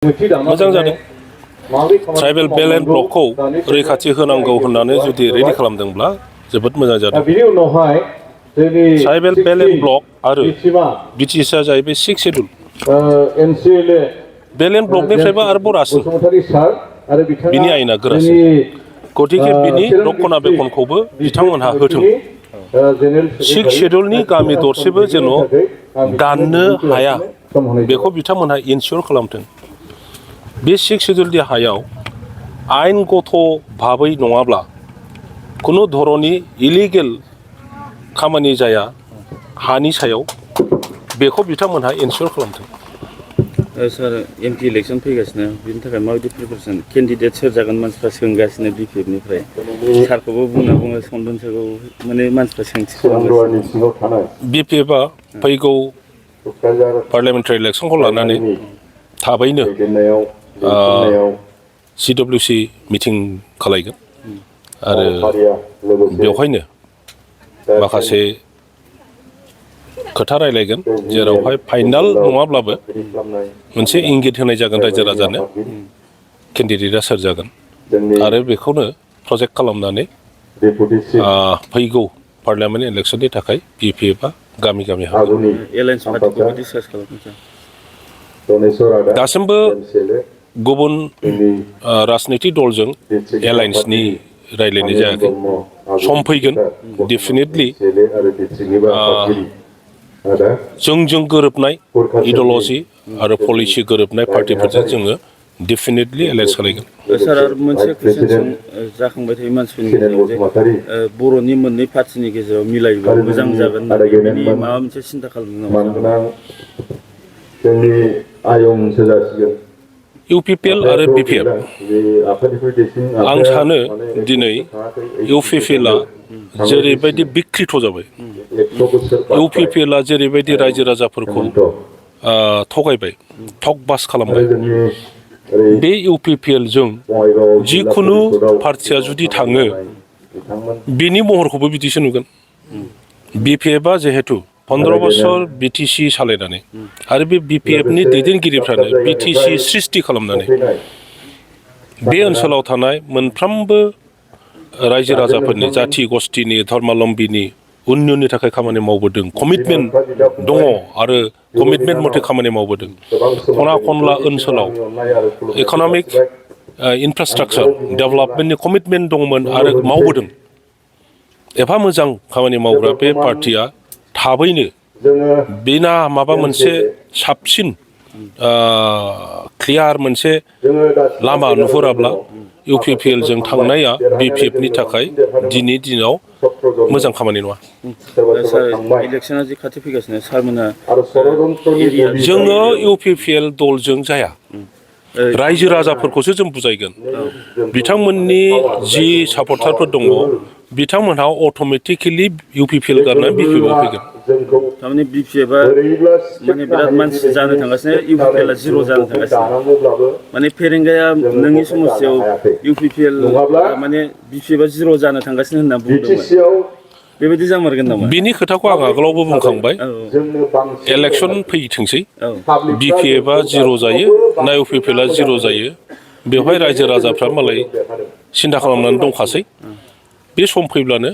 मोजां जादों tribal balance ब्लकखौ रैखाथि होनांगौ होननानै जुदि रेडि खालामदोंब्ला जोबोद मोजां जादों ट्राइबेल बेलेन्स ब्लक आरो बिटिसिआ जाहैबाय 6 शेड्युल बेलेन्स ब्लकनिफ्रायबो आरोबाव रासिन बिनि आयेना गोरासिन गतिके बिनि रक्षनाबेक्षनखौबो बिथांमोनहा होथों 6 शेड्युलनि गामि दरसेबो जेन' दाननो हाया बेखौ बिथांमोनहा इनसियर खालामथों बे 6 शेड्युलनि हायाव आयेनगत भाबै नङाब्ला खुनु धरननि इलिगेल खामानि जाया हानि सायाव बेखौ बिथांमोनहा इनसियर खालामथों सार एमपि इलेक्शन फैगासिनो बिनि थाखाय माबायदि प्रिपारेसन केन्डिडेट सोर जागोन मानसिफ्रा सोंगासिनो बिपिएफनिफ्राय सारखौबो बुंनो सनदनसोखौ माने मानसिफ्रा सोंथि खालामगासिनो बिपिएफआ फैगौ पार्लियामेन्टारि इलेक्शनखौ लानानै थाबैनो CWC मिटिं खालायगोन आरो बेवहायनो माखासे खोथा रायलायगोन जेरावहाय फाइनाल नङाब्लाबो मोनसे इंगित होनाय जागोन रायजो राजानो केन्डिडेटआ सोर जागोन आरो बेखौनो प्रजेक्ट खालामनानै फैगौ पार्लियामेन्ट इलेक्शननि थाखाय बिपिएफआ गामि गामि हाबगोन दासिमबो गुबुन राजनितिक दलजों एलायन्सनि रायलायनाय जायाखै सम फैगोन डेफिनेटलि जोंजों गोरोबनाय इडिअल'जि आरो पलिसि गोरोबनाय पार्टिफोरजों जोङो डेफिनेटलि एलायन्स खालायगोन सार आरो मोनसे कुइसन जाखांबाय थायो मानसिफोरनि गेजेराव जे बर'नि मोननै पार्टिनि गेजेराव मिलायोबा मोजां जागोन बेनि माबा मोनसे सिन्था खालामदों नामा जोंनि आयंसो जासिगोन इउपिपिएल आरो बिपिएफ आं सानो दिनै इउपिपिएलआ जेरैबायदि बिकृत जाबाय इउपिपिएलआ जेरैबायदि रायजो राजाफोरखौ थगायबाय ठगबाज खालामबाय बे इउपिपिएलजों जिखुनु पार्टिया जुदि थाङो बिनि महरखौबो बिदिसो नुगोन बिपिएफआ जिहेतु 15 बोसोर बिटिसि सालायनानै आरो बे बिपिएफनि दैदेनगिरिफ्रानो बिटिसि सृष्टि खालामनानै बे ओनसोलाव थानाय मोनफ्रोमबो रायजो राजाफोरनि जाथि गस्थिनि धर्मालम्बीनि उन्नयननि थाखाय खामानि मावबोदों कमिटमेन्ट दङ आरो कमिटमेन्ट मथे खामानि मावबोदों खना खनला ओनसोलाव इक'नमिक इनफ्रास्ट्राक्चार डेभेलपमेन्टनि कमिटमेन्ट दंमोन आरो मावबोदों एफा मोजां खामानि मावग्रा बे पार्टिया थाबैनो बिना माबा मोनसे साबसिन क्लियार मोनसे लामा नुहुराब्ला इउपिपिएलजों थांनाया बिपिएफनि थाखाय दिनै दिनाव मोजां खामानि नङा इलेक्शना जि खाथि फैगासिनो सारमोना जोङो इउपिपिएल दलजों जाया रायजो राजाफोरखौसो जों बुजायगोन बिथांमोननि जि सापर्टारफोर दङ बिथांमोनहा अट'मेटिकेलि इउपिपिएल गारनानै बिपिएफआव फैगोन थारमाने बिपिएफआ माने बिराद मानसि जानो थांगासिनो इउपिपिएलआ जिर' जानो थांगासिनो माने फेरेंगाया नोंनि समस्यायाव इउपिपिएल माने बिपिएफआ जिर' जानो थांगासिनो होनना बुंदोंमोन बेबायदि जामारगोन नामा बिनि खोथाखौ आं आगोलावबो बुंखांबाय इलेक्सन फैथोंसै बिपिएफआ जिर' जायो ना इउपिपिएलआ जिर' जायो बेवहाय रायजो राजाफ्रा मालाय सिन्था खालामनानै दंखासै बे सम फैब्लानो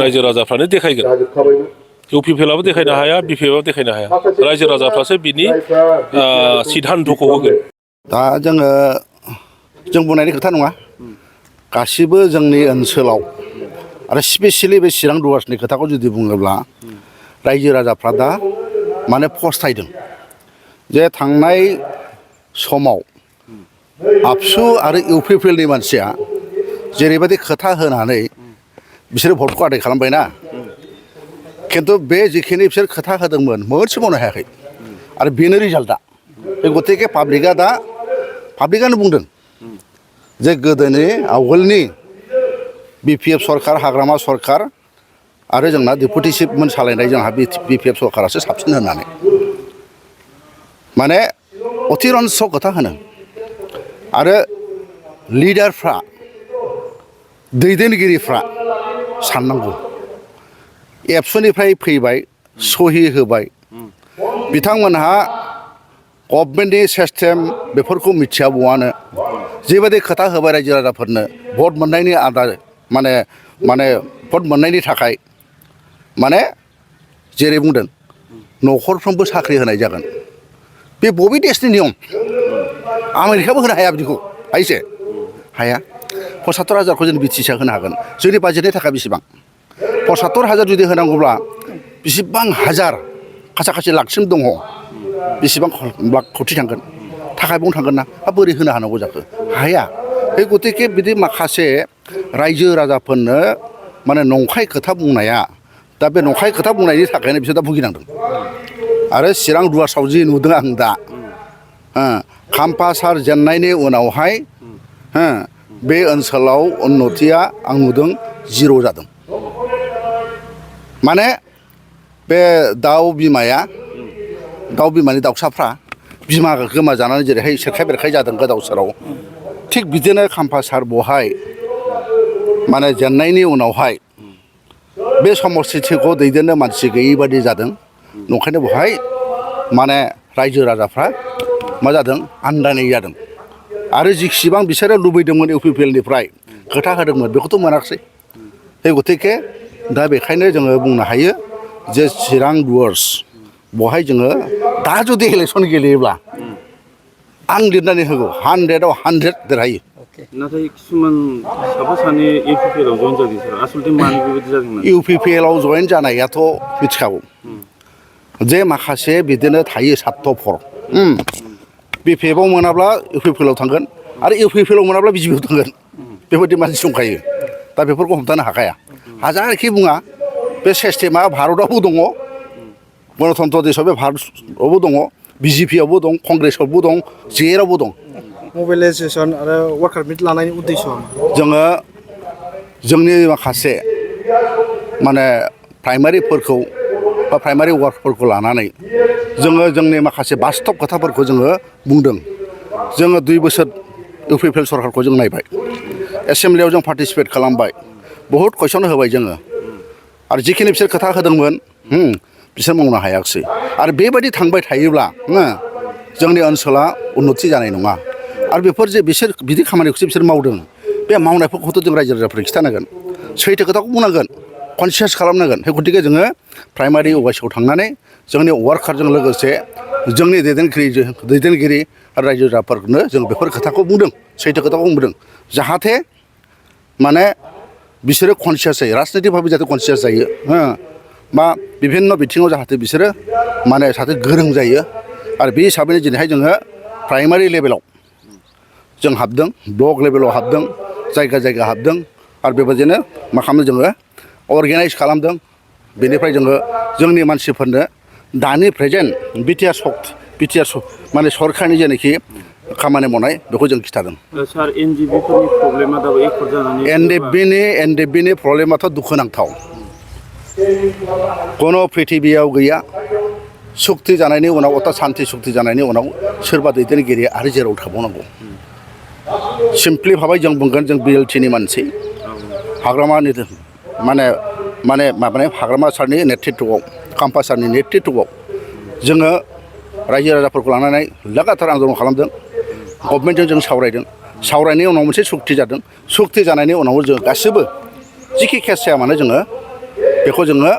रायजो राजाफ्रानो देखायगोन इउपिपिएलआबो देखायनो हाया बिपिएफआबो देखायनो हाया रायजो राजाफ्रासो बिनि सिद्धान्तखौ होगोन दा जों बुंनायनि खोथा नङा गासिबो जोंनि ओनसोलाव आरो स्पेसियेलि बे चिरां डुवार्सनि खोथाखौ जुदि बुङोब्ला रायजो राजाफ्रा दा माने फस्थायदों जे थांनाय समाव आबसु आरो इउपिपिएलनि मानसिया जेरैबायदि खोथा होनानै बिसोरो भटखौ आदाय खालामबायना खिन्थु बे जिखिनि बिसोर खोथा होदोंमोन मोनसे मावनो हायाखै आरो बेनो रिजाल्टआ बे गतिके पाब्लिकानो बुंदों जे गोदोनि आवगोलनि बिपिएफ सरकार हाग्रामा सरकार आरो जोंना डेपुटि चिफमोन सालायनाय जोंहा बिपिएफ सरकारासो साबसिन होननानै माने अतिरन्स खोथा होनो आरो लिडारफ्रा दैदेनगिरिफ्रा साननांगौ एबसुनिफ्राय फैबाय सहि होबाय बिथांमोनहा गभर्नमेन्टनि सिस्टेम बेफोरखौ मिथियाबोआनो जेबायदि खोथा होबाय रायजो राजाफोरनो भट मोननायनि आदार माने भट मोननायनि थाखाय माने जेरै बुंदों न'खरफ्रोमबो साख्रि होनाय जागोन बे बबे देशनि नियम आमेरिकाबो होनो हाया बिदिखौ हायोसे हाया 75,000खौ जों बिटिसिआ होनो हागोन जोंनि बाजेटनि थाखाय बेसेबां 75,000 जुदि होनांगौब्ला बेसेबां हाजार खाथि लाखसिम दङ बेसेबां लाख कोटि थांगोन थाखा बुंनो थांगोन ना बोरै होनो हानांगौ जाखो हाया बे गतिके बिदि माखासे रायजो राजाफोरनो माने नंखाय खोथा बुंनाया दा बे नंखाय खोथा बुंनायनि थाखायनो बिसोर दा भुगिनांदों आरो चिरां दुवार्सआव जि नुदों आं दा खाम्फा जेननायनि उनावहाय बे ओनसोलाव उन्नतिया आं नुदों जिर' जादों माने बे दाउ बिमानि दाउसाफ्रा बिमा गोमाजानानै जेरैहाय सेरखाय बेरखाय जादों गोदाव सोराव थिग बिदिनो खाम्फा बहाय माने जेननायनि उनावहाय बे समस्थिखौ दैदेननो मानसि गैयै बादि जादों नंखायनो बहाय माने रायजो राजाफ्रा मा जादों आन्दायनाय जादों आरो जिसिबां बिसोरो लुबैदोंमोन इउपिपिएलनिफ्राय खोथा होदोंमोन बेखौथ' मोनाखिसै बे गतिके दा बेखायनो जोङो बुंनो हायो जे चिरां दुवार्स बहाय जोङो दा जुदि इलेक्सन गेलेयोब्ला आं लिरनानै होगौ 100आव 100 देरहायो नाथाय किसुमान साफा सानै इउपिपिएलआव जइन जादों सार आसलथे मानो बेबायदि जादोंमोन इउपिपिएलआव जइन जानायाथ' मिथिखागौ जे माखासे बिदिनो थायो सार्टफोर बिपिएफआव मोनाब्ला इउपिपिएलआव थांगोन आरो इउपिपिएलआव मोनाब्ला बिजेपिआव थांगोन बेबायदि मानसि दंखायो दा बेफोरखौ हमथानो हाखाया हाजारखि बुङा बे सिस्टेमा भारतआवबो दङ गणतन्त्र देशआव बे भारतआवबो दङ बिजेपिआवबो दं कंग्रेसआवबो दं जेरावबो दं मबिलाइजेसन आरो वार्कार मिट लानायनि उद्देश्यआ जोङो जोंनि माखासे माने प्राइमारिफोरखौ बा प्राइमारि वार्कफोरखौ लानानै जोङो जोंनि माखासे बास्तब खोथाफोरखौ जोङो बुंदों जोङो 2 बोसोर इउपिपिएल सरकारखौ जों नायबाय एसेम्ब्लियाव जों पार्टिसिपेट खालामबाय बहुद कुइसन होबाय जोङो आरो जिखिनि बिसोर खोथा होदोंमोन बिसोर मावनो हायाखिसै आरो बेबायदि थांबाय थायोब्ला जोंनि ओनसोला उन्नति जानाय नङा आरो बेफोर जे बिसोर बिदि खामानिखौसो बिसोर मावदों बे मावनायफोरखौथ' जों रायजो राजाफोर खिन्थानांगोन सैथो खोथाखौ बुंनांगोन कनसियास खालामनांगोन बे गतिके जोङो प्राइमारि अवाइसआव थांनानै जोंनि वार्कारजों लोगोसे जोंनि दैदेनगिरि आरो रायजो राजाफोरनो जों बेफोर खोथाखौ बुंदों सैथो खोथाखौ बुंदों जाहाथे माने बिसोरो कनसियास जायो राजनितिक भाबै जाहाथे कनसियास जायो बा बिभिन्न बिथिङाव जाहाथे बिसोरो माने जाहाथे गोरों जायो आरो बे हिसाबैनो दिनैहाय जोङो प्राइमारि लेभेलाव जों हाबदों ब्लक लेभेलाव हाबदों जायगा हाबदों आरो बेबायदिनो मा खालामदों जोङो अर्गेनाइज खालामदों बेनिफ्राय जोङो जोंनि मानसिफोरनो दानि प्रेजेन्ट बिटिआर माने सरकारनि जेनाखि खामानि मावनाय बेखौ जों खिथादों सार एनडिबिफोरनि प्रब्लेमा दाबो एकर्ड जानानै एनडिबिनि प्रब्लेमाथ' दुखुनांथाव कुनु प्रिथिबियाव गैया सुक्ति जानायनि उनाव अर्थात शान्ति सुक्ति जानायनि उनाव सोरबा दैदेनगिरिया आरो जेराव थाबावनांगौ सिम्पलि भाबै जों बुंगोन जों बिएलटिनि मानसि हाग्रामानि माने हाग्रामा सारनि नेतृत्वआव खाम्फा सारनि नेतृत्वआव जोङो रायजो राजाफोरखौ लानानै लागातार आन्दलन खालामदों गभर्नमेन्टजों जों सावरायनायनि उनाव मोनसे सुक्ति जादों सुक्ति जानायनि उनाव जों गासिबो जिखि केस जाया मानो जोङो बेखौ जोङो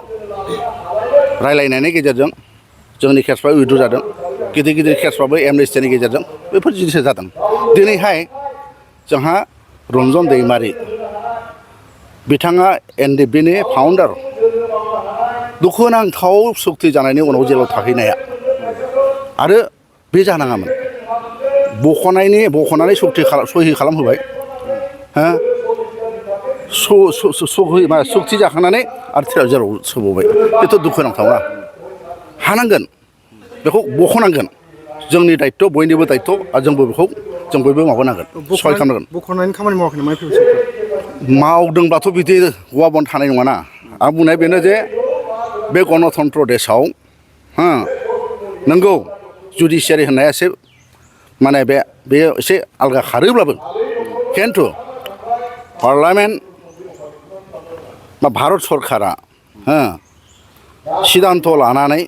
रायलायनायनि गेजेरजों जोंनि केसफ्रा उइद्र' जादों गिदिर केसफ्राबो एमनेस्टिनि गेजेरजों बेफोर जिनिसा जादों दिनैहाय जोंहा रन्जन दैमारि बिथाङा एनडिबिनि फाउन्डार दुखुनांथाव सुक्ति जानायनि उनाव जेलाव थाहैनाया आरो बे जानाङामोन बख'नानै सहि खालामहोबाय सुक्ति जाखांनानै आरो जेराव सोबावबाय बेथ' दुखुनांथावना हानांगोन बेखौ बख'नांगोन जोंनि दायित्व बयनिबो दायित्व आरो जों बयबो माबानांगोन सहाय खालामनांगोन बख'नायनि खामानि मावाखै नामा मावदोंब्लाथ' बिदि औवा बन थानाय नङाना आं बुंनाय बेनो जे बे गणतन्त्र देशआव नंगौ जुडिसियारि होननाया एसे माने बे एसे आलगा खारोब्लाबो खिन्थु पार्लामेन्ट बा भारत सरकारा सिद्धान्त लानानै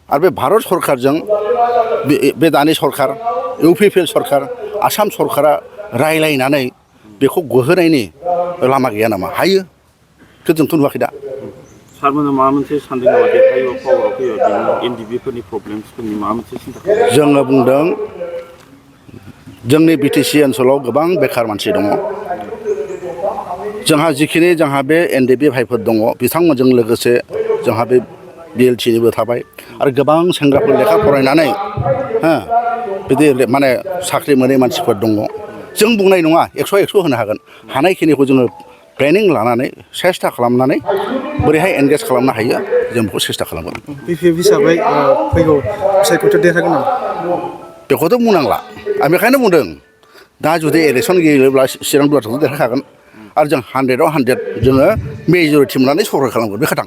आरो बे भारत सरकारजों बे दानि सरकार UPPL सरकार आसाम सरकारा रायलायनानै बेखौ गोहोनायनि लामा गैया नामा हायो बेखौ जोंथ' नुवाखै दा सारमोना माबा मोनसे सानदों नामा दे हायो पावाराव फैयो बेनि NDB-फोरनि प्रब्लेम्सफोरनि माबा मोनसे सिन्था खालामदों जोङो बुंदों जोंनि BTC ओनसोलाव गोबां बेखार मानसि दङ जोंहा जिखिनि जोंहा बे NDB भाइफोर दङ बिथांमोनजों लोगोसे जोंहा बे BLT-निबो थाबाय आरो गोबां सेंग्राफोर लेखा फरायनानै बिदि माने साख्रि मोनै मानसिफोर दङ जों बुंनाय नङा 100 होनो हागोन हानायखिनिखौ जोङो ट्रेनिं लानानै सेस्था खालामनानै बोरैहाय एंगेज खालामनो हायो जों बेखौ सेस्था खालामगोन BPF हिसाबै फैगौ सायख'थियाव देरहागोन नामा बेखौथ' बुंनांला आं बेखायनो बुंदों दा जुदि इलेक्सन गेलेयोब्ला चिरां दुवारखौनो देरहाखागोन आरो जों 100-आव 100 जोङो मेजरिटि मोननानै सरकार खालामगोन बे खोथा